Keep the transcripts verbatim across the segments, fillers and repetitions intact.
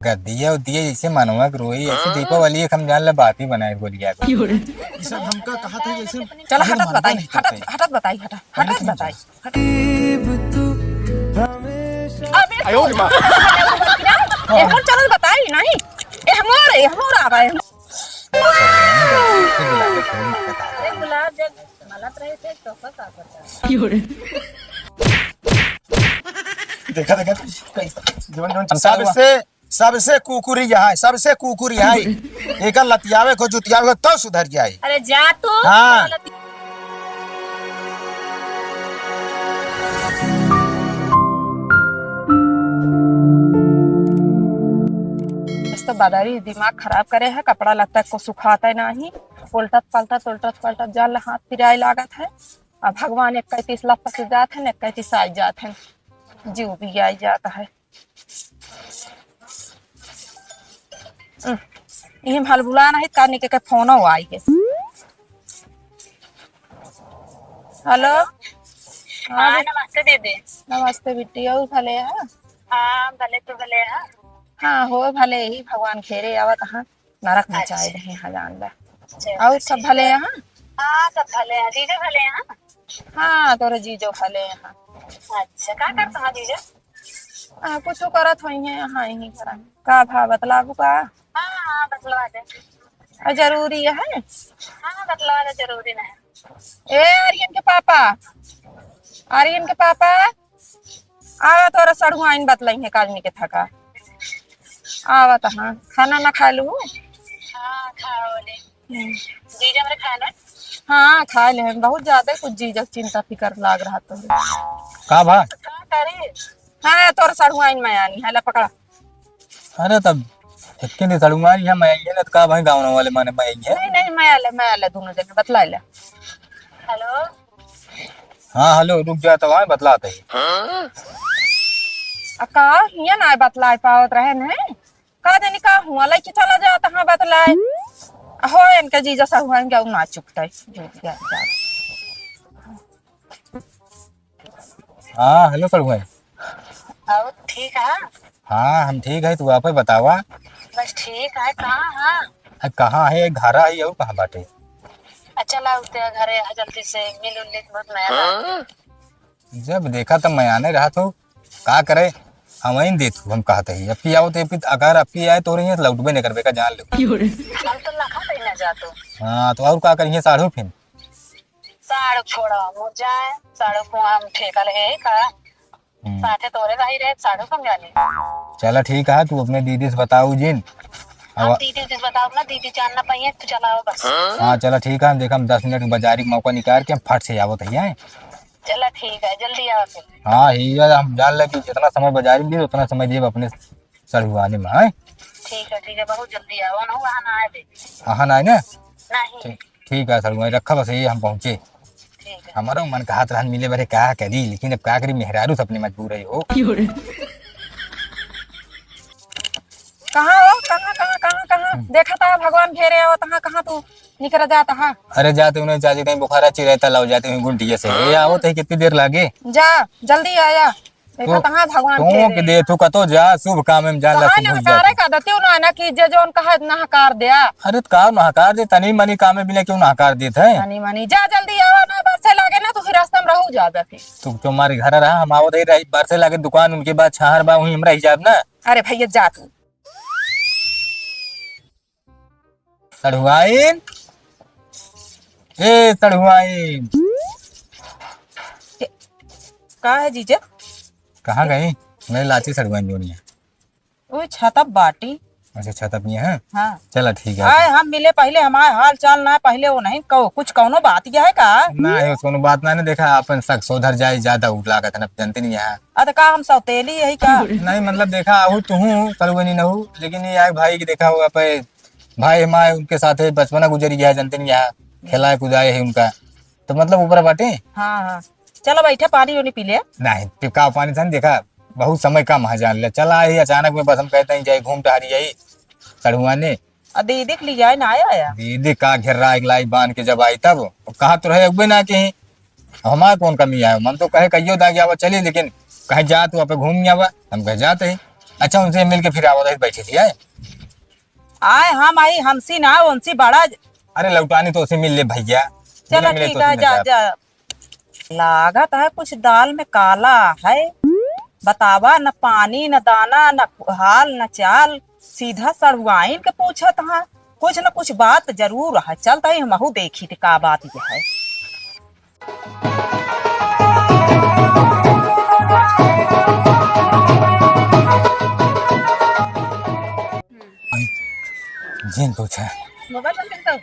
गद्दिया उद्दिया जैसे मनवा के रोई, ऐसे हाँ। दीपावली एक हम जान ले बात ही बनाए गोलिया को। ये सब हमका कहा था, जैसे चला, हटत बताई, हटत, हटत बताई, हटा, हटत बताई। अबे आयो रे माँ। ए, हम चलल बताई नहीं। ए, हमर, ए, हमर आ गए। अरे, गुलाब जब मलत रहे थे, तो का करता? देखा, देखा, जवन, जवन हम सबसे, सबसे कुकुरी यहाँ है, सबसे कुकुरी यहाँ है। एकर लतियावे को, जुतियावे को, तब सुधर जाए। अरे जा तू। हाँ। आज तो बदरी दिमाग खराब करे है, कपड़ा लत्ता को सुखाता नहीं, उल्टत पलटत, उल्टत पलटत जाल हाथ पिराए लागत है। अब भगवान एक कैतीस लपस जात है, एक कैतीस आ जात है, जीव भी आ जाता है। हम्म, इहे भल बुला नहीं, कानी के, के फोनो आई है। हेलो। हाँ, हाँ, बे-, नमस्ते दीदी। नमस्ते बिट्टी, और भले है? हाँ, भले तो भले है। हाँ, हो भले ही, भगवान घेरे आवत हाँ, नरक मचाए अच्छा। रहे हैं, जान ला। अच्छा, और सब अच्छा। भले हैं? हाँ, सब भले हैं, जीजा भले हैं? हाँ, तोरे जीजो भले हैं। अच्छा, का करत हैं जीजा? आ, कुछ करत होई हैं, हाँ, यहीं घर हैं। का भा बतलाबू का? हाँ, हाँ, बतलवा दे। आ, जरूरी है? हाँ, बतलवा दे, जरूरी नहीं। ए, आर्यन के पापा, आर्यन के पापा, आवा तोरा सड़ुआइन बतलाई है काजनी के थका। आवा त हाँ, खाना ना खा लू? हाँ, खाओ ले। हम्म। जीजा हमरे खाए ना? हाँ, खा ले हम। बहुत ज्यादा कुछ जीजा के चिंता फिकर लाग रहा तो। का भा? का करे? हाँ, तोर सड़ुआइन में आनी है, ला पकड़ा। अरे तब इतने दिन सड़ुआइन है, मैं ये ना तो का भाई गाँव वाले माने मैं ये। नहीं, नहीं, मैं आले, मैं आले, दोनों जने बतला ले। हेलो। हाँ, हेलो, रुक जा तो वहाँ बतलाते हैं। आ का हियाँ ना बतलाए पावत रहे न? का जानी का हुआ, लइके चला जात हाँ बतलाए। आ हो इनके जीजा सहुआइन के उ ना चुकतै। जा, जा। हाँ, हेलो सड़ुआइन। और ठीक है? हाँ, हम ठीक है, तू आपे बतावा। बस ठीक है, कहाँ है? आ, कहाँ है? घर ही है, और कहाँ बाटे? अच्छा, ला उते घरे आ, जल्दी से मिल उल ले, बहुत नया बात है। जब देखा तब मैं आने रहा तो का करे, हम वहीं देत हूँ, हम कहते ही। अबकी आओ तो अबकी, अगर अबकी आए तो रही है, तो लौटबे नहीं करबे का, जान लो। क्यों रे? हम तो लखा पे ना जा तो। हाँ, तो और का करिए साढ़ू फिर? साढ़ू छोड़ा, मुझ जाए, साढ़ू को हम ठेका ले है का? हम्म। साथे तोरे भाई रहे, साढ़ू कम जाने। चला ठीक है, तू अपने दीदी से बताओ जिन। हम अब दीदी से बताओ ना, दीदी जान ना पाइए, तू चलाओ बस। हाँ, चला ठीक है, हम देखा, हम दस मिनट के बाजारी के मौका निकाल के हम फट से आवत है। चला ठीक है, जल्दी आओ फिर। हाँ, ये हम जान ले कि जितना समय बाजारी में दे, उतना समय देब अपने सड़ुआने में, हैं? ठीक है, ठीक है, बहुत जल्दी आओ, ना वहाँ ना आए दे। हाँ, ना आए ना? नहीं। ठीक। ठीक है सड़ुआइन, रखा बस, ये हम पहुँचे। ठीक है। हमारो मन कहत रहन मिले बरे, का करी, लेकिन अब का करी, मेहरारू से अपने मजबूर है हो। कहाँ हो? कहाँ, कहाँ, कहाँ, कहाँ? हम्म। देखा था भगवान घेरे आवत हाँ, कहाँ तू निकल जाता हाँ? अरे जाते उन्हें चाची कहीं बुखारा चिराए था, लाओ जाते हुए गुंटिया से। ये आवत है, कितनी देर लागे? जा, जल्दी आया। देखा तो तहाँ भगवान तू के दे, तू कतो जा, शुभ काम में जान ला, कहाँ शुभ हो नहकारे जाती। का दतियो ना, ना कि जे जौन कहा नहकार द्या। अरे तो का नहकार दे, तनी मनी काम में बिना क्यों नहकार देत है? तनी मनी, जा जल्दी आवा ना, बरसे लागे ना, तू फिर रास्ता में रहू जाबे फिर। तू तो हमारे घर रहा, हम आवत ही रही, बरसे लागे दुकान उनके बाद छहर बा, वहीं हम रह जाब ना। अरे भैया जा तू। सड़ुआइन, ए सड़ुआइन। का है जीजा? कहाँ गई? मैं लाची सड़ुआइन जोनी है। ओए छतप बाटी। अच्छा, छतप नहीं है? हाँ। चला ठीक है। आए हम मिले पहले, हमारे हाल चाल ना पहले वो नहीं कहो, कुछ कौनो बात यह है का? ना है, कौनो बात ना, नहीं देखा, अपन शक सोधर जाए, ज्यादा उ लागत है ना, जनते नहीं है। अ, त का हम सौतेली यही का? नहीं, मतलब, देखा, आहू तुहू सड़ुआइन नहू, लेकिन ये है भाई कि देखा, वो अपे भाई माँ उनके साथे बचपना गुजरी गया, जनते नहीं यहाँ खेलाए कुदाए है उनका, तो मतलब, ऊपर बाटे। हाँ, हाँ, चलो बैठे, पानी उनी पी ले। नहीं, तो का पानी था, देखा, बहुत समय कम है, जान ले, चला ही अचानक में, बस हम कहते हैं, जाए घूम टहरी आई सड़ुआने। आ दीदी के लिजाए ना आया, आया? दीदी का घेर्रा एक लाई बांध के जब आई तब, अब कहा तो रहे अगबे ना कहीं, हमार कौन कमी आयो? मन तो कहे कहियो दा कि आवा चली, लेकिन कहे जा तू आप घूम आवा, हम कहे जाते ही। अच्छा, उनसे मिल के फिर आवत है, बैठे थी, है? आए हम आई, हमसी ना, उनसी बड़ा ज- अरे लौटानी तो उसे मिल ले भैया। चलो बिना मिले ठीक तो है, उसे जा, मिल जा। लागत है कुछ दाल में काला है। बतावा, न पानी, न दाना, न हाल, न चाल। सीधा सड़ुआइन के पूछत है। कुछ न कुछ बात जरूर है। चलत ही हमहू देखी थी का बात ये है। जिन पूछा। मोबाइल बंद कर दो।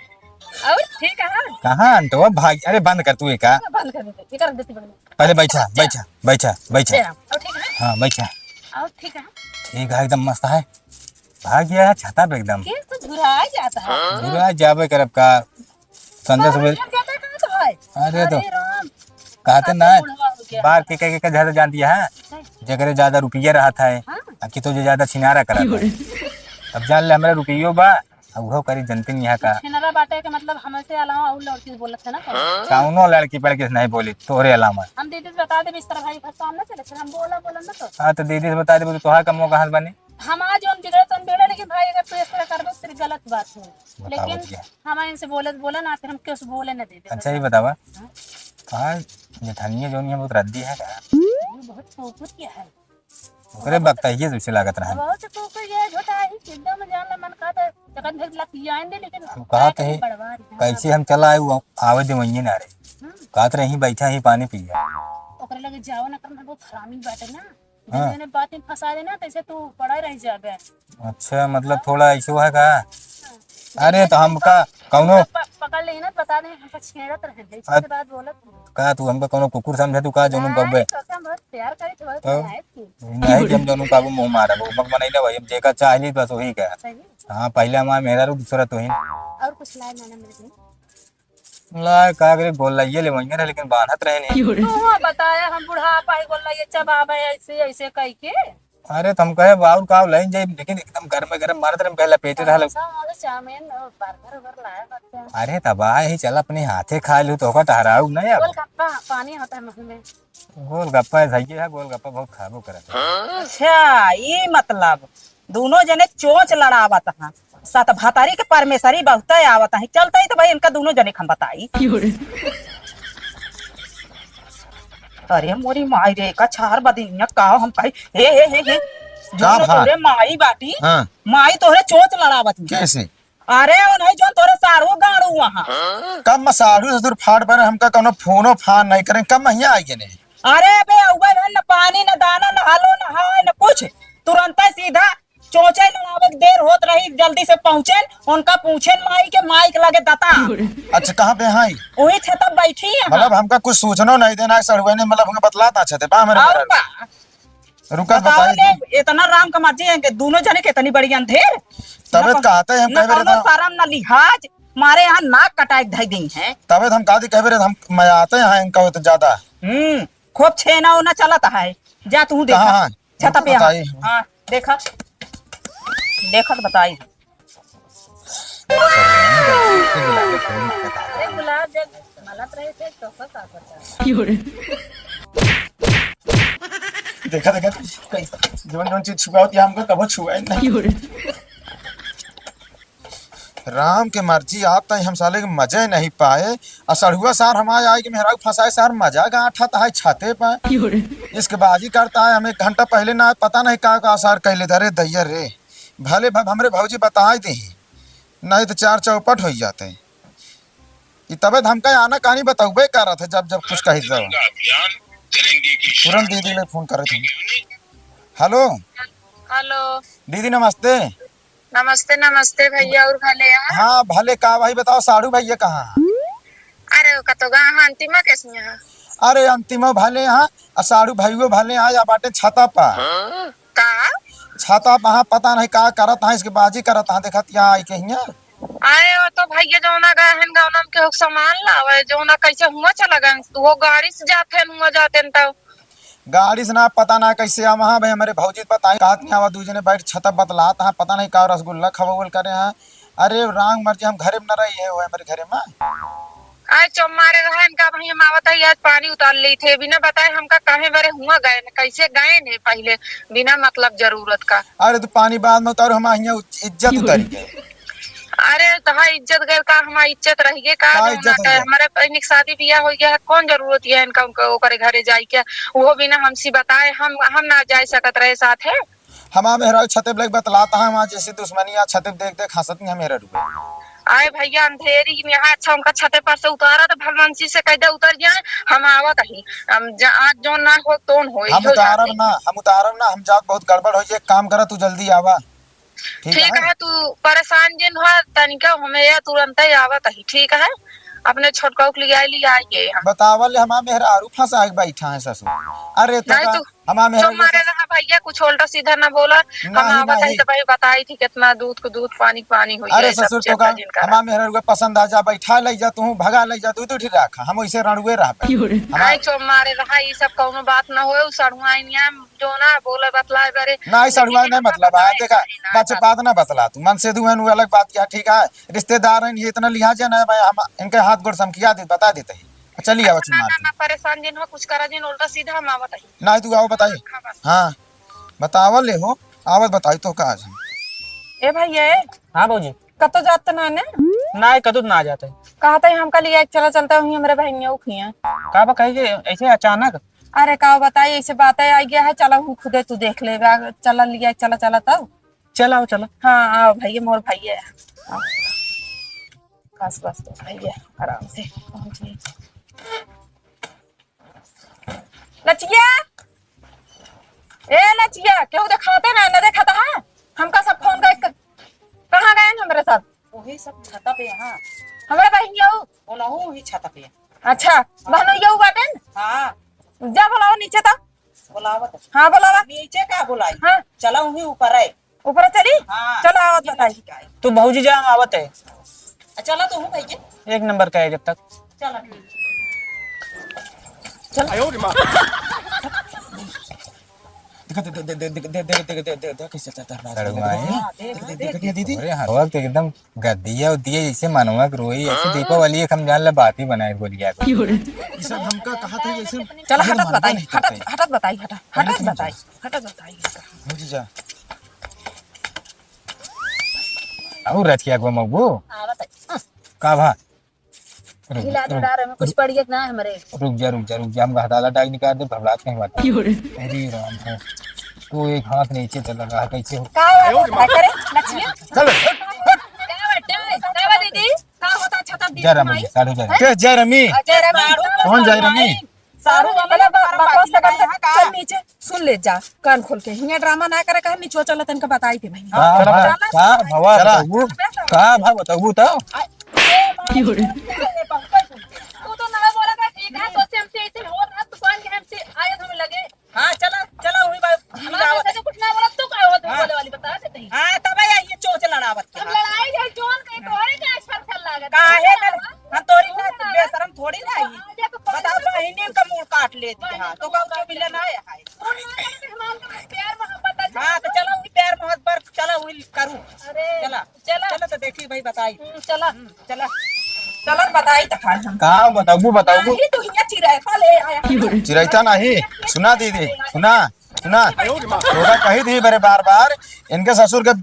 और ठीक है? कहाँ अंटवा भाग, अरे बंद कर तू एका। बंद कर दे, ये कर देती बंद। पहले बैठा, बैठा, बैठा, बैठा। और ठीक है? हाँ, बैठा। और ठीक है? ठीक है, एकदम मस्त है। भाग गया है छाता पे एकदम। ये तो झुरा जाता है। झुरा जाबे करब का? संजय सुबह। अरे तो अरे राम। कहते ना, बुढ़वा हो गया। बार के, के, के, के ज्यादा जानती है, जेकरे ज्यादा रुपया रहत है, हाँ। आ कि तो जो ज्यादा छिनारा करत है। अब जान ले, हमरा रुपयो बा, आ उहो करी जनती नहीं है का। छिनारा बाटे के मतलब हमसे अलावा और लड़की से बोलत है ना कौनो? कौनो लड़की पड़की से नहीं बोली, तोहरे अलावा। हम दीदी से बता देब इस तरह भाई घर काम ना चले, फिर हम बोला, बोला ना तो। हाँ, तो दीदी से बता देबो तो तोहार कमो कहाँ से बनी? हम आज हम बिगड़े तो हम बिगड़े, लेकिन भाई अगर तू इस तरह करबो तो तेरी गलत बात है। बताओ लेकिन भैया। हम इनसे बोले तो बोला ना, फिर हम क्यों से बोले ना दे दे। अच्छा, ये बतावा, हाँ? कहाँ जेठानिया जोन है बहुत रद्दी है का? वो बहुत कुकुर क्या है? ओकरे बकता ही है जैसे लागत रहा। बहुत कुकुर ये झोटा है, एकदम जान ला मन कहता है, जगत भर लतियाएं दे, लेकिन हम कहत है, बड़वा रही है। कैसे हम चला आए, वो आवे दे वहीं ना रहे। हम्म। कहत रही, "बैठा ही पानी पिया।" ओकरे लगे जाओ ना, कर बहुत हरामी बाटे ना। हाँ। जने बात में फंसा देना, तैसे तू पड़ा रह जाबे। अच्छा, मतलब थोड़ा ऐसे है का? हाँ। अरे, तो हमका कौनो प-, पकड़ लेही ना, बता दे, हमका छेड़त रहे, जैसे अ-, के बात बोलत रहे। का तू हमका कौनो कुकुर समझे तू का, जोनू नहीं, कबे? तो हम बहुत प्यार करे थे, बहुत तो? नहीं कि हम जोनू काबू मुंह मारा, वो बक बनाई ना भाई, हम जेका चाह ली बस वही का। सही। हाँ, पहले हमारे मेहरा रू दूसरा तो ही। और कुछ लाए ना, ना मेरे को। ला, का करे, गोल्लइये लेवइये रहे, लेकिन बान्हत रहे नहीं। क्यों रे? तू हुआ बताया, हम बुढ़ापा ही गोल्लइये चबाबे ऐसे, ऐसे कह के। अरे, तो हम कहे, "बाउर का लइन जाई," लेकिन एकदम गरमे गरम मारत रहे, हम कहे, "लपेटे रहल।" समोसा, समोसा, चाउमीन और बर्गर उर्गर लाए होते हैं। अरे, तब आए ही, चल अपने हाथे खा लू, तो ओकर टहराऊ नहीं अब। गोलगप्पा, पानी होता है मुंह में। गोलगप्पा है, सही है, गोलगप्पा बहुत खाबो करत है। अच्छा, ई मतलब दोनों जने चोंच लड़ावत हैं। सत भतारी के परमेसरी बहुते आवत हैं। चलते ही तो भाई इनका दोनों जने के हम बताई। क्यों रे? अरे मोरी माई रे, का छार बदिनिया का हम कही, हे, हे, हे, हे। का जोन भा? तोरे माई बाटी, हाँ। माई तोहरे चोंच लड़ावत ही। कैसे? अरे, उन्हें जो तोरे साढ़ू गाड़ू वहाँ। कब मैं साढ़ू ससुर फाट पर हमका कौनो फोनो फान नहीं करें, कब मैं यहाँ आई गए नहीं? अरे बे, अउबे न पानी, न दाना, न हालो, न हाय, न कुछ। तुरंते सीधा चोंचे लड़ावे के देर होत रही, जल्दी से पहुँचेन, उनका पूछेन माई के, माई के लगे दता। अच्छा, कहाँ पे हैं? वही छत पे बैठी है। मतलब हमका कुछ सूचनो नहीं देना है, सड़ुआ ने मतलब हमका बतलाता छते पा मेरे और मेहरारू। का? रुका, बताओ बताई ले, दी। इतना राम का मर्जी है कि दोनों जने के इतनी बड़ी अंधेर। तबे न तो कहते हैं, हम न कहे बेरे कौनो तो शरम, न लिहाज, मारे यहाँ नाक कटाए धई दी हैं। तबे तो हम कहा दी, कहे बेरे हम मजाते हैं इनका हो तो ज्यादा। हम्म, खूब छेना ओना चलत है। जा तू देखा। कहाँ है? छत पे बताई। हाँ, देखा। देखत बताई। अरे गुलाब जब मलत रहे थे, तो का करता? क्यों रे? देखा, देखा, जौन, जौन चीज छुआ होती है, हमको कबो छुआ ही नहीं। क्यों रे? राम के मर्जी, आज ताई हम साले के मजे नहीं पाए। आ सड़ुआ सार हमारे आए के मेहरारू फंसाए, सार मजा गांठत है छते पे। क्यों रे? इसके बाजी करता है, हम एक घंटा पहले ना, पता नहीं का, का सार कह लेते। अरे दैया रे, भले भब हमरे भौजी बताए दे, नहीं तो चार चौपट हो जाते। ई तबे तो हमका आना कहानी बतौबे करत है, जब, जब कुछ कही तो। तुरंत दीदी ले फोन करे थे। हेलो। हेलो। दीदी नमस्ते। नमस्ते, नमस्ते भैया, और भले हैं? हाँ, भले का भाई बताओ, साढ़ू भैया कहाँ? अरे, ओका तो गा, हाँ, अंतिमा कैसी हैं? अरे, अंतिमा भले हैं, आ साढ़ू भाइयों भले हैं, या बाटे छता पा। का? छता पा, हाँ, पता नहीं का करत हैं, इसके बाजी करत हैं, देखत यहाँ आई के हियाँ। अरे, वो तो भैया जौना गए हैं, गौना में केहू के सामान लावे, जौना कैसे हुआ चला गए, वो गाड़ी से जाते हैं, हुआ जाते हैं तब। गाड़ी से ना, पता ना कैसे हम, हाँ भाई, हमरे भौजी बताई, कहत नहीं आवा, दू जने बैठ छत बतलात हैं, पता नहीं का रसगुल्ला खवावल करे हैं। अरे राम मर्जी, हम घरे में न रही है, वो हमरे घरे में। आए चौमारे रहा इनका, अबहीं हम आवत ही, आज पानी उतार लेइत है, बिना बताए हमका काहे बरे हुआ गए न, कैसे गए न पहिले, बिना मतलब जरूरत का। अरे तो पानी बाद में उतारो, हम हियाँ उच-, इज्जत उतारी के। अरे तहार इज्जत गए का, हमार इज्जत रह गए का, का जौन इज्जत ना हो कहे, गया? हमारे बहिनी के शादी बियाह हो गया है, कौन जरूरत है इनका, उनका ओकरे घरे जाए के, वो बिना हमसे बताए, हम, हम ना जाए सकत रहे साथ है। हमार मेहरारू छते पे लग बतलात है, हमार जैसे दुश्मनी आ छते पे देख देख हंसत नहीं मेहरारू। आए भैया अंधेरी में यहाँ, अच्छा उनका छते पर से उतारा तो भलमंसी से कह दे उतर जाए, हम आवत ही। हम जा, आज जौन ना हो तौन हो, हम इहो उतारब जाते। ना, हम उतारब ना, हम जात बहुत गड़बड़ हो, एक काम करा तू जल्दी आवा। ठीक ठीक है। है, तू परेशान जिन हो, तनिका हमें या तुरंत ही आवत ही, ठीक है? अपने छोटका के लिया, लिया आइए हम। बतावल हमार मेहरारू फंसा के बैठा है ससुर। अरे तो नहीं का, तू हमार मेहरारू चुप मारे फंस- रहा भैया, कुछ उल्टा सीधा ना बोला। हम नहीं, आवत ही नहीं। तो भाई बताई थी कितना दूध को दूध, पानी को पानी हो अरे गया, सब ससुर तो चेता का जिनका। हमार मेहरारू के पसंद आ जा, बैठा ले जा तू, भगा ले जा, तू, तू ठीक रखा, हम वैसे रणुए रह पे। क्यों रे? हमार आई चुप मारे रहा, ये सब कौनो बात ना होए, उ सड़ुआ इनिया जो ना बोले बतलाए बरे। ना, ई सड़ुआ नहीं मतलब है, देखा, बात ना बतला तू, मन से दुहन अलग बात क्या, ठीक है, रिश्तेदार हैं, ये इतना लिहाज है ना, मैं हम इनके हाथ गोड़ समकिया दे, बता देते ही। चलिए, आवा, ना, मार ना, दे। ना, परेशान जिन हो, कुछ करा जिन, उल्टा सीधा हम आवत ही। ना, तू आओ, बताई। हाँ, बस। हाँ, बतावा ले हो, आवत बताई तो का आज। ए भाई, ए। हाँ भौजी। कतो जात ना ने? ना, कतो ना जाते। कहते ही हमका लिया चला चलता हूँ, हमरे बहनिया उखिया। का बा कही के ऐसे अचानक? अरे का बताई, ऐसे बातें आ गया है, चला हूँ खुदे तू देख लेगा, चला लिया, चला, चला तब। चला, चला। हाँ, आओ भैया, मोर भैया। आओ। बस, बस, तो भैया, आराम से पहुँच गए। लचिया, ए लचिया, केहू देखाते ना, न देखाता है? हमका सब फोन कर, कहाँ गए हैं हमरे सब? वही सब छता पे यहाँ। हमरे बहिनिया उ? ओनहु वही छता पे। अच्छा, बहनोइया उ बाटेन? हाँ। जा बुलाओ नीचे तो। बुलावत। हाँ, बुलावा। नीचे का बुलाई? हाँ। चला वही ऊपर है। ऊपर चली? हाँ, चला, आवत बताई। तू भौजी जा, हम आवत है। आ, चला तो हूँ भाई के। एक नंबर का है जब तक। चला। चला। देखा, दे, दे, कैसे चलता है राज। सड़ुआ है। हाँ, देख, देख, देख, देख, देख, दीदी। अरे हाँ, वक्त एकदम गद्दिया उद्दिया जैसे मनवा के रोई, ऐसे हाँ। दीपावली एक हम जान ले बात ही बनाए बोलिया को। ये सब हमका कहा था जैसे चला, पहले हटत मानता बताई, नहीं करते। हटत, हटत बताई, हटत, पहले हटत तुम बताई, जाओ। हटत बताई। भौजी जा। अउ रचिया को मगबू। हाँ, बताई। हाँ। का भा? रुक, हिला रुक, डुला रहे में कुछ रुक। पड़िए ना हमरे। रुक जा, रुक जा, रुक जा, हम हटाला डाई निकाल दे, घबरात नहीं बात। क्यों रे? अरे राम हो। तू एक हाथ नीचे चला रहा, कैसे हो? का हो, का करे? लक्ष्मी? चल, हट, हट। का बटे? का बा दीदी? का होता छतर दीदी जय राम माई? जी, साढ़ू जय। के जय रामी? जय रामी। कौन जय रामी? सारू वाला बकवास लगा के चल नीचे, सुन ले जा, कान खोल के। हियाँ ड्रामा ना करे, कहा नीचे चला, तनका बताई थे भाई। का चला भा, बताई। का भवा चला। बताऊ? का भा बताऊ तो? आ, ए, माँ, क्यों रे? ए, पंकज। तू तो ना बोला था, ठीक है, सोचे हमसे ऐसे हो रहा, तू कौन के हमसे आए हम लगे। हाँ, चला, चला, वही बात, हमारे हिलावत से है। तो कुछ ना बोला, तू का हो, तू हाँ। बोले वाली बता देते हैं। हाँ, तब ये चोच लड़ावत के हम हाँ। लड़ाई है, जोन के तोरे के अच्छा अच्छा लागत। काहे ना? हम तोरी ना, हाँ। बेशरम थोड़ी ना आई। हाँ, ये तो बताओ, बहिनी का मूड़ काट लेती है। हाँ, तो का उनके मिले ना आया है। कौन ना करे मेहमान का प्यार मोहब्बत है। हाँ, तो चलो, वही प्यार मोहब्बत पर चलो, वही करूँ। अरे, चला। चला। चला तो देखी भाई, बताई। हम्म, चला। हम्म, चला। चला, बताई तो खाए हम। कहाँ बताबू, बताबू? नहीं, तू हियाँ चिरैता ले आया। चिरैता नहीं, सुना दीदी, सुना, सुना। तोरा कही दी बरे बार बार, इनके ससुर के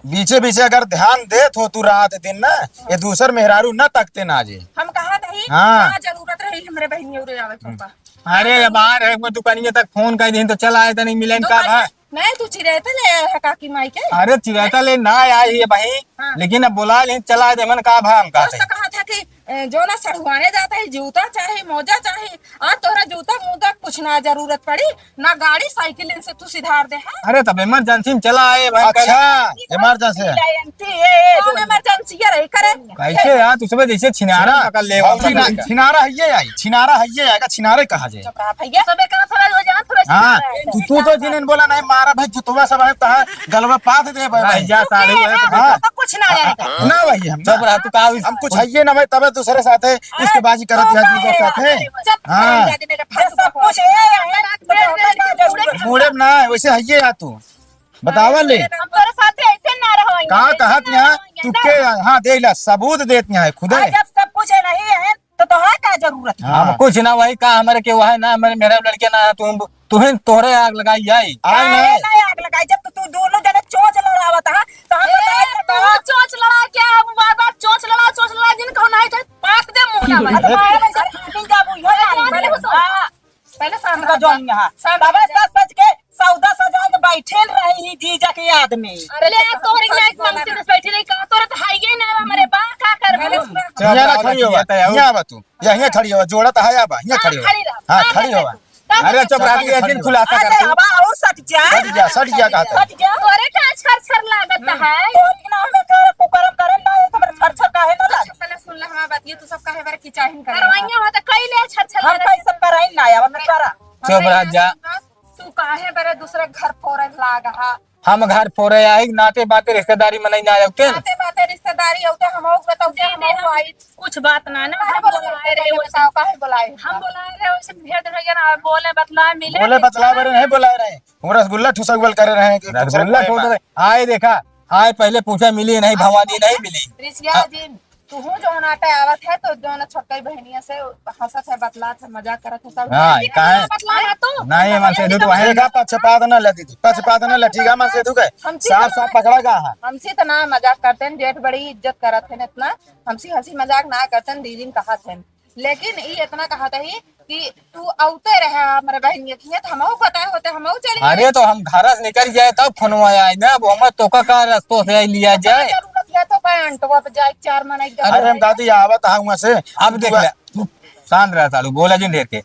बीचे बीचे अगर ध्यान देत हो तू रात दिन ना, ये दूसर मेहरारू ना तकते ना जे। हम कहा था ही, हाँ। का जरूरत रही हमरे बहिनिया उरे आवे के पापा? अरे, अब आ रहे, मैं दुकानिया तक फोन कर दी तो चल आए तनी मिलन का दुकानिया? भा। नहीं, तू चिरैता ले आया है काकी माई के? अरे, चिरैता ले ना आया ही है भाई, हाँ। लेकिन अब बुला ले, चला दे, मन का भा हम कुछ कहते तो हैं। कहा था कि, ए, जो ना सड़ुआने जाता है, जूता चाही, मोजा चाही, आज तोहरा जूता मोजा कुछ ना जरूरत पड़ी, ना गाड़ी साइकिल इनसे तू सिधार दे है। अरे, तब इमरजेंसी में चला आए भाई, अच्छा, कल इमरजेंसी है। इमरजेंसी है, ए, ए, कौन इमरजेंसी है रही करे? कैसे यार, तू सुबह जैसे छिनारा पकड़ ले, भौजी ना, छिनारा है ये आई, छिनारा है ये आएगा, छिनारे कहा जाए। चुप रहा भैया। सबे करा थोड़ा हो जाओ, थोड़ा हाँ, सा तू, तू तो जिन्हें बोला नहीं मारा भाई, जुतवा सब है, तहा गलवा पाथ दे भाई, भाई। जा सारे हुए तो हाँ। तो कुछ ना आएगा। ना भाई, हम सब ना। रहा, तू का हम कुछ है ये ना भाई, तबे दूसरे साथ है, इसके बाजी करत है दूसरे साथ है। चुप हाँ। कर जा, देने का फालतू सब कुछ है, है, है, है, है। बूढ़े ना, वैसे है ये यार तू। बतावा ले। हम तोरे साथे ऐसे ना रहो, का ऐसे कहत ना यहाँ? रहो, तू ना। के, हाँ, दे ला, सबूत देत यहाँ है, खुदे। हाँ, जब सब कुछ है, नहीं है, तो का जरूरत है? हम हाँ। कुछ ना वही का, हमरे के वह ना, हमरे मेहरारू लड़के ना, तू, तू ही तोहरे आग लगाई आई। आग काहे नहीं। ना आग लगाई? जब तो तू दोनों जने चोंच लड़ावत हा, तो हम ए, बताए ना तू का? चोंच लड़ा क्या? हम बार-बार चोंच लड़ा, चोंच लड़ा, जिन कहूँ नहीं थे, पाट दे मुंह ना भाई। अरे, मारे में से फाटी जाबू, यो जान पहले ले। वो तो हाँ। पहले शांत उनका रह। जोन में, हाँ। शांत तबे रह। सज सज के सौदा सजा के बैठे रही जीजा के आदमी। अरे ले, तोहरे के लायक मांगते रह बैठे रही, का तोरे तो हाइये ना, हमरे बा, का करबू? पहले सुना। चुप यहाँ रहा, खड़ी हो, बताइए, यहाँ बा तू, यहाँ, यहाँ खड़ी हो, जोड़ा तो है, बा, यहाँ हाँ, खड़ी हो। खड़ी रह। हाँ, हाँ, खड़ी हो। खड़ी रह। अरे चुप रहा, ये जिन खुलासा अरे कर तू। बाबा, और सट जा। सट जा, सट जा, कहा था। सट जा। तोरे का छर छर लागत है। तोरे के नाम में कर, कुकरम करे ना, ये तुम्हारे छर छर काहे ना लागे? अच्छा, पहले सुन ले हमार बात, ये तू सब काहे बार की चाहिन कर रहा है? करवाइया हो तो कई ले छर छर हम लागत कई है। सब कराई ना, अब हमें करा। चुप रह जा। तू काहे बरे दूसरे घर फोरे लाग हा? हम घर फोरे आई, नाते बाते रिश्तेदारी मनई ना आउते। नाते बाते रिश्तेदारी आउते, हम आउक बताउते, हम आउक आई। कुछ बात ना, ना, काहे हम बोलाए बोलाए रहे, रहे, वैसे बताओ, काहे बोलाए? हम बोलाए रहे, वैसे भेद हो गया ना, बोले बतलाए, मिले, बोले बतलाए बरे नहीं बोलाए रहे। वो रसगुल्ला ठुसगुल करे रहे कि रसगुल्ला ठुसगुल ठुस रहे। आए देखा, आए पहले पूछा, मिली नहीं, भवानी नहीं मिली। रिसिया हाँ। जी, तू हूँ जौन आटे आवत है, तो जौन छोटकई बहनिया से हंसत है, बतलात है, मजाक करत है, सब हाँ, ठीक है, काहे? बतला ना तू। नहीं, मन से दुख है। देखा, पक्षपात ना ले दीदी, पक्षपात ना ले, ठीक है, मन से दुख है। हमसे साफ, तो साफ पकड़ा गा है। हमसे तो ना मजाक करते हैं, जेठ बड़ी इज्जत करत है इतना, हमसे हंसी मजाक ना करते हैं, दीदी ने कहा थे। लेकिन ई इतना कहा था ही कि तू आउते रहे हमरे बहन के खिया, तो हमहू पता होते, हमहू चली अरे, तो हम घर से निकल जाए, तब फोनवा आए ना, अब हम तोका का रस्तो से आई लिया जाए। जरूरत है तो का अंटवा पे जाए, चार मनई के अरे, हम दादी आवत हा हुआ से। अब देख ले, तू शांत रह सालू, बोला जिन ढेर के।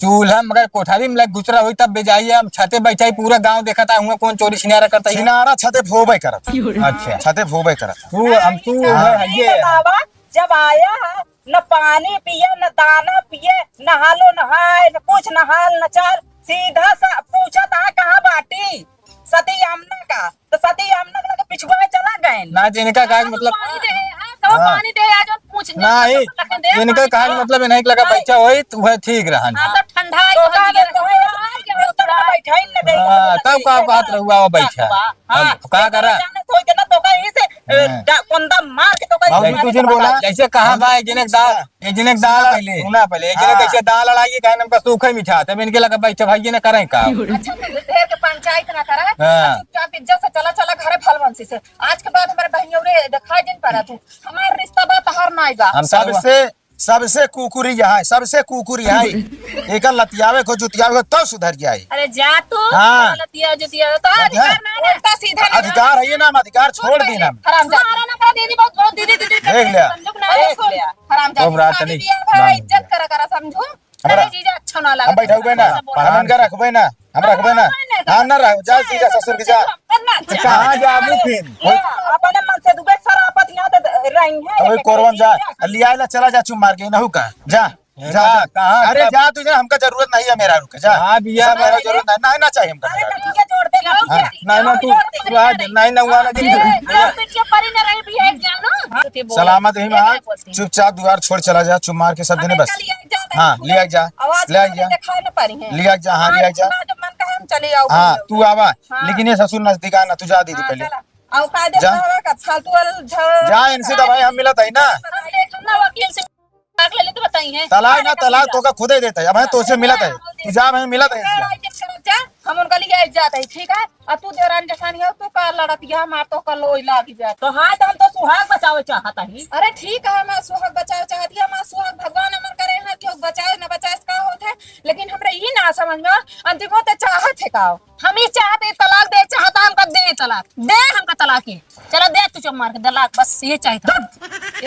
चूल्हा मगर कोठारी में लग गुजरा हुई तब बेजाई है, हम छते बैठा ही पूरा गांव देखा था, हुआ कौन चोरी छिनारा करता है। छिनारा छते फोबे करत। अच्छा। छते फोबे करत। तू, हम तू हाँ। है, ये। बतावा, जब आया है, न पानी पिए, न दाना पिए, न हालो नहाए, न कुछ, न हाल, न चाल, सीधा सा पूछत हा, "कहाँ बाटी सती आमना का?" तो सती आमना के लगे पिछुआ चला गए। ना, जिनका कहा मतलब पानी दे, हाँ, तो हाँ। पानी दे, आज हम पूछ नहीं, इनका कहा मतलब इन्हें लगा बच्चा होई, तो वह ठीक रहन। हाँ, तो ठंडा है, तो तो कहा ठीक है। तो है, तो बैठा ही न दे। हाँ, तब का बात रहुआ वो बैठा। हाँ, अब का करा? जाने तो के ना तो कहीं से, ए, हाँ। डा-, कोंदा मार के तो कहीं बाबूजी, से कुछ दिन बोला। जैसे कहा हम बा, एक जने दाल, एक जने दाल, सुना पहले। सुना पहले, एक जने हाँ। कैसे दाल अड़ाइए, कहे हमका सूखे मिठा, तब इनके लगा बैठे भाई, ये ना करें का? अच्छा, तू ढेर के पंचायत ना करा, हाँ। चुपचाप इज्जत से चला, चला घरे फलवंशी से। आज के बाद हमारे बहिनियों रे दिखाई दिन पड़ा तू, हमार रिश्ता बा, तहार नाई बा। हम सब सबसे सबसे कुकुरी यहाँ है, सबसे कुकुरी यहाँ है। एकर लतियावे को, जुतियावे को, तब सुधर जाए। अरे जा तू, हाँ। लतिया जुतिया, तो अधिकार ना है। उल्टा सीधा ना। अधिकार है ये ना, हम अधिकार छोड़ देना। हरामजादी। मारा ना करा दीदी, बहुत, बहुत दीदी, दीदी देख लिया। समझो ना, देख लिया। हरामजादी। अब रात शादी नहीं, बियाह भा, इज्जत करा, करा, समझो। हमरा अरे जीजा, अच्छा ना हम लगा। बैठा हुए ना, ऐसा बोला। हम इनका रखबे ना। हम रखबे ना। हाँ, ना रहो, जा, जा, जा, ससुर के जा। तो कहाँ जाबू फिर? ए, अपने मन से दुबे शराब बतियात रही है। तो वही कोरवन जा, लिया ला, चला जा, चुप मार के, नहु का, जा, जा, जा। कहाँ अरे जा? जा, तुझे हमका जरूरत नहीं है मेरा रुके, जा। हाँ, भैया। सब मेरा जरूरत नहीं, नहीं ना चाहिए हमका। अरे, ठीक है, जोड़ दे, हाँ, ठीक है। नहीं, ना, तू, जोड़ दे। तू आ, नहीं, ना, हुआ ना, ए, ए, पीछे परी ना रही भैया, एक जानो। हाँ, तो बोल। सलामत ही माँ, बोलती। चुपचाप दुआर छोड़ चला जा, चुप मार के सब जने बस। चलिए, जा, हाँ, लिया जा, आवाज लिया जा। दिखाए ना पारी है। लिया जा, हाँ, हाँ, लिया जा। जब मन कहे हम चले आओ, हाँ, बोलो। तू आवा, हाँ। लेकिन ये ससुर नजदीक आना, तू जा दीदी हाँ, पहले। चला। आओ, कायदे जा। से आवे का फालतू वाला झ-, जा, इनसे तो भाई हम मिलत है ना। हम देख, हम ना वकील से तलाक ले ले तो बताई है। तलाक ना, तलाक तो का खुदे देता है, अब है तो से मिलत है। तू जा, मैं मिलत है इससे। हम उनका लिए जाते हैं, ठीक है? आ तू देवरान जेठानी हो, तू का लड़त या मार तो का लोई लागी जाए। तो हाँ, तो हम तो सुहाग बचावे चाहत ही। अरे ठीक है, हमार सुहाग बचावे चाहत ही, हमार सुहाग भगवान अमर करे हैं, क्यों बचाए न बचाए का होत है, लेकिन हमरे ई ना समझ में अंतिम होते चाहत है का? हम ई चाहत है तलाक दे, चाहत है हमका दे तलाक, दे हमका तलाक ही। चला दे तू चुप मार के तलाक, बस ये चाहत है।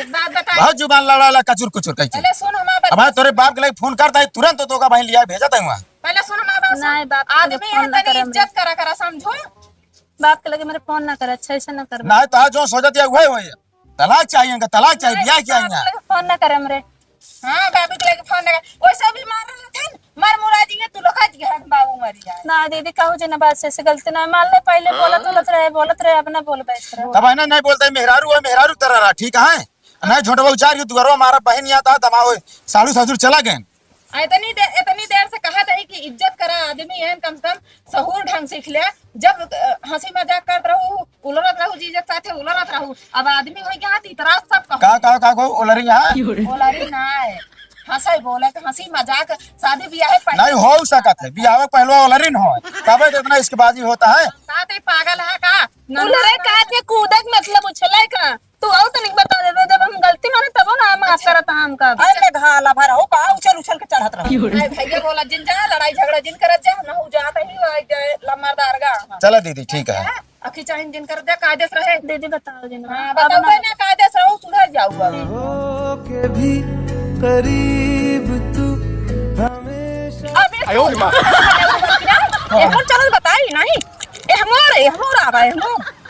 एक बात बता। बहुत जुबान लड़ा ला कचुर कुचुर कह के। पहले सुन हमार बात। अब तोरे बाप के लगे फोन करता है, तुरंत तो का बहन लिया भेजत है वहाँ। पहले सुन हमार बात सुन। नहीं, बाप के आदमी फोन है ना तनी करे हमरे। इज्जत करा करा समझो। बाप के लगे मेरे फोन ना करे, अच्छा ऐसे ना कर। नहीं तो जो सोचत है वही होई। तलाक चाहिए इनका, तलाक चाहिए, नहीं, बियाह किया बाप इनका। के लगे फोन ना करे हमरे। हाँ, बाबू के लगे फोन ना करे। वैसे भी मार रहे थे, मर मुरा जी तू लोग आज के हम बाबू मर जाए। ना दीदी, कहू जे ना बात से, से गलती ना मान ले, पहले बोलत बोलत रहे, बोलत रहे, अब ना बोल बैठ रहे। तब है ना, नहीं बोलते, मेहरारू है, मेहरारू तरह रहा, ठीक है? नहीं झोंटवा उचार के दुआरवा मारा, बहन यहाँ था, दमाओ, साढ़ू ससुर चला गए। आ, इतनी देर, इतनी देर से कहा था कि इज्जत करा आदमी है, कम से कम सहूर ढंग सीख ले। जब, अ, हंसी मजाक करत रहू, उलरत रहू, जीजा के साथे उलरत रहू, अब आदमी हो गया, तो इतरा सब कहू। का, का, का को उलरी यहाँ? उलरी ना है। हंसई बोले तो हंसी मजाक, शादी बियाह पहले नहीं हो सकत है, बियाह पहलवा वाला रिन हो, तबे तो इतना इश्कबाजी होता है। का ते पागल है का? उलरे का ते कूदक मतलब उछले का? तू और तनिक बता दे, जब हम गलती माने तब ना माफ करत हमका। अरे ले घाला भरा हो का उछल उछल के चढ़त रहो। अरे भैया बोला जिन जा, लड़ाई झगड़ा जिन करत जा, ना हो जात ही हो जाए लम्बरदार गा। चला दीदी, ठीक है। अखी चाहिन जिन करत जा, कायदे से रहे। दीदी बताओ जिन। हाँ, अब बताओ ना। ना, कायदे से रहो, सुधर जाओ अब। हो के भी करीब तू हमेशा। अबे आयो रे माँ। ए हमर चलल बताई नहीं। ए हमर, ए हमर आवा, ए हमर।